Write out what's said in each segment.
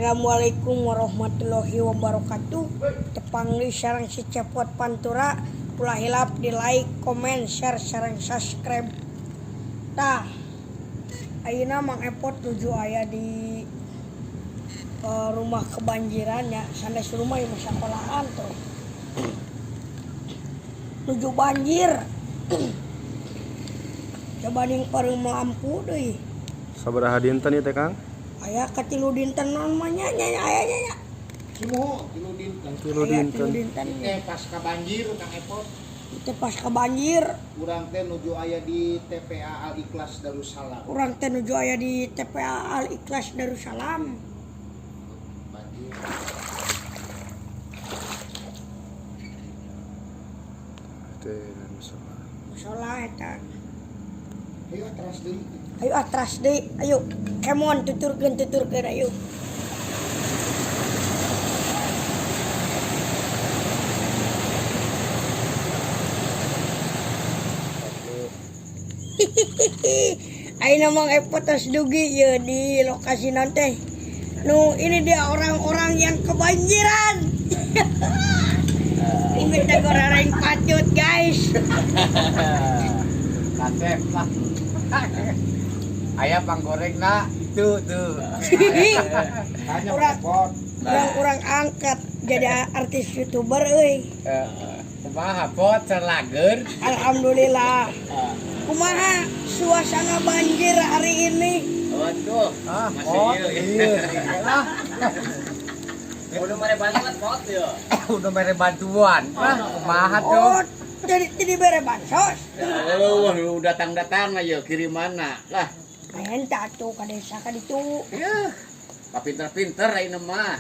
Assalamualaikum warahmatullahi wabarakatuh. Tepang deui sareng si Cepot Pantura. Ulah hilap di like, komen, share, sareng subscribe. Tah, ayeuna Mang Epot nuju aya di rumah kebanjiran ya, sanes rumah ya, sekolahan tuh. Nuju banjir. Coba ning pareum lampu deui. Sabaraha dinten ieu teh, Kang? Aya katilu dinten mah nya nya aya nya nya. Sumuh tilu dinten. Tilu Aya tilu dinten. Dinten. Teh pasca banjir, Kang Epot. Itu pasca banjir. Urang teh nuju aya di TPA Al Ikhlas Darussalam. Urang teh nuju aya di TPA Al Ikhlas Darussalam. Banjir. Teh musola. Musola eta. Ayo teras deui. Ayo atras deui, ayo. Kemon tuturkeun tuturkeun ayo. Ayeuna Mang Epot tos dugi ye di lokasi nanti. Nu ini dia orang-orang yang kebanjiran. Ini teh goreng pacut, guys. Kasep lah. Ayam panggoreng nak itu tuh. Tanya Urang. Epot. Orang-orang angkat jadi artis YouTuber euy. Kumaha pot selager. Alhamdulillah. Kumaha suasana banjir hari ini? Waduh, Ah, masih pot. iya. Iya lah. Udah mere bantuan pot ya. Udah mere bantuan. Wah, kumaha tuh? Oh, jadi bere bansos. Oh, lu datang-datang aja kirim mana lah. Main tuh ka desa ka ditu. Ya. Pak pinter-pinter ayeuna mah.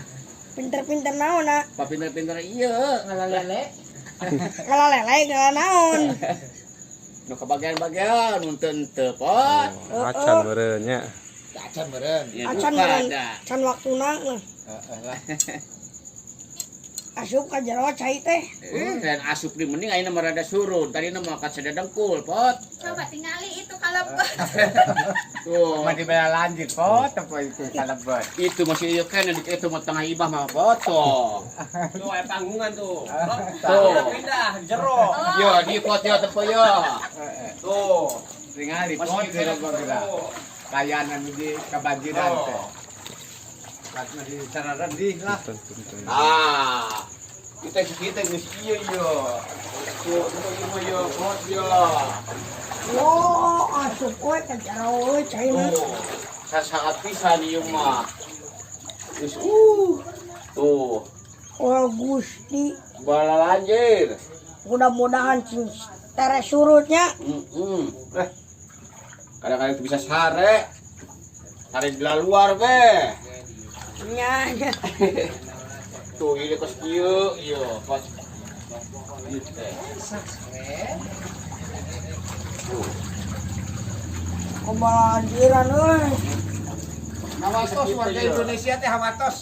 Pinter-pinter naon ah? Pak pinter-pinter iya. Ngalalele. Ngalalele ngala naon? Nu kebagian-bagian nu teu pot. Oh, acan meureun nya. Acan meureun. Ya, Acan duka meureun, da. can waktuna lah. Heeh lah. Asup ka jero cai teh. Eh, dan asup di mending ayeuna mah rada surut. Tadi mah ka sadadengkul, pot. Coba tingali itu kalau Tuh. Masih bela lanjut pot apa itu kalebet. Itu masih iya kan di itu mah tengah ibah mah foto. Tuh, ada panggungan tuh. Tuh. Udah pindah, jero. Yo, di pot yo tepo yo. Tuh. Tingali Masih pot kena kira kira. Kayanan di kebanjiran teh. Pas masih secara redih lah. Punten punten. Ah. Kita kita geus ieu yo. Tuh, tuh ieu mah yo pot yo. Oh, asup we ka jero we caina. Tuh. Sasangat pisan ieu mah. Geus Tuh, Oh, Gusti. bala lanjir. Mudah-mudahan cing tere surutnya. Heeh. Eh. Kadang-kadang itu bisa sare. Sare di luar be. Nya nya. Tuh, ini kos kieu, ieu kos. Ieu teh. Kebanjiran euy. Hawatos warga Indonesia teh hawatos.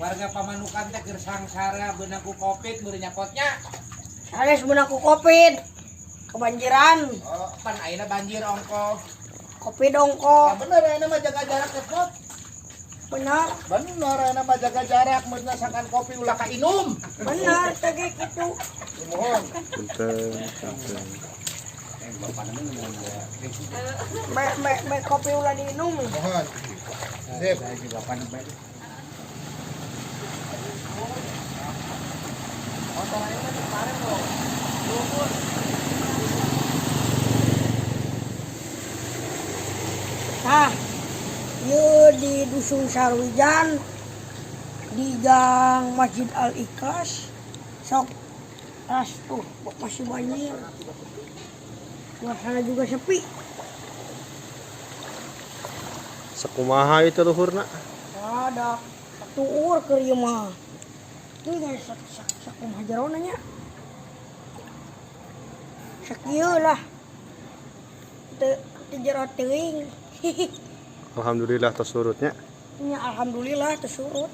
Warga Pamanukan teh keur sangsara beunang ku Covid meureun nyapotnya. Sanes meunang ku Covid. Kebanjiran. Oh, pan ayeuna banjir ongko. Covid ongko. Ah, bener ayeuna mah jaga jarak teh pot. Benar, Bener ayeuna mah jaga jarak meureun sangkan kopi ulah kainum. Benar teh ge kitu. Mohon. Punten punten. Me me me kopi ulah diinum. Mohon. Sip. Tah, ieu di Dusun Sarwijan di Gang Masjid Al Ikhlas sok ras tuh masih banjir. Suasana juga sepi. Sakumaha itu luhurna? Ada tuur keur ieu mah. Tuh guys, sak sak sakumaha jerona nya. Sakieu lah. Teu teu jero teuing. Alhamdulillah tos surutnya. Nya alhamdulillah teu surut.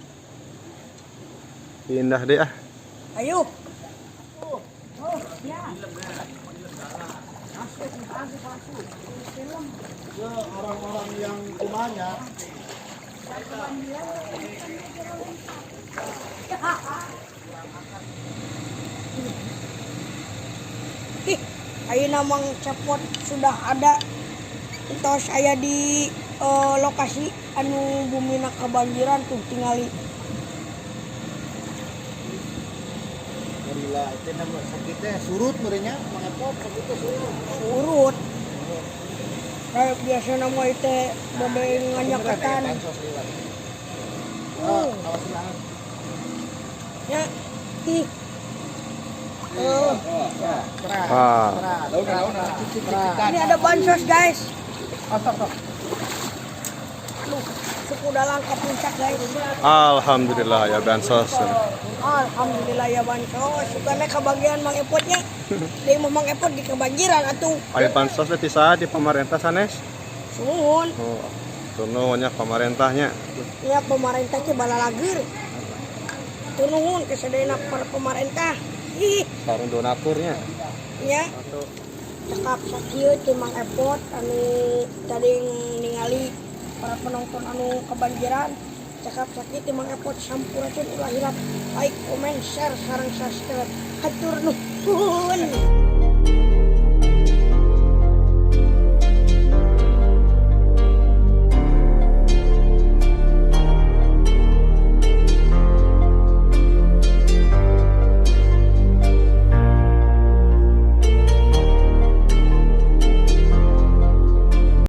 Pindah deh ah. Ayo. Oh, ya. Orang-orang yang kumanya. Dasar kebanjiran kan jero lempar. Ih, ayeuna Mang Cepot sudah ada entos aya di lokasi anu bumina kebanjiran tuh tingali. Gorila itu nama sakitnya surut meureunnya Mang Epot sakitnya surut. Surut. Kayak biasa nama itu bade nganyaketan. Bansos liwat. Oh, awas lah. Ya. Ih. Oh, Keras. Ah. Keras. Launa. Ini ada bansos, guys. Oh, stop, stop. Aduh, suku dalang ke puncak, guys. Alhamdulillah ya bansos. Alhamdulillah ya bansos. Sukanya kebagian Mang Epotnya. Di Mang Epot di kebanjiran atuh. Aya bansos teh ti saha, di pemerintah sanes? Suhun. Oh, nuhun nya pemerintahnya. Ya pemerintah teh balalageur. Tuh nuhun kesadayana para pemerintah. Ih, Sareng donaturnya. Ya. Cekap sakieu ti Mang Epot anu tadi ningali para penonton anu kebanjiran. Cekap sakieu ti Mang Epot, sampurasun, ulah hilap like, comment, share, sareng subscribe. Hatur nuhun.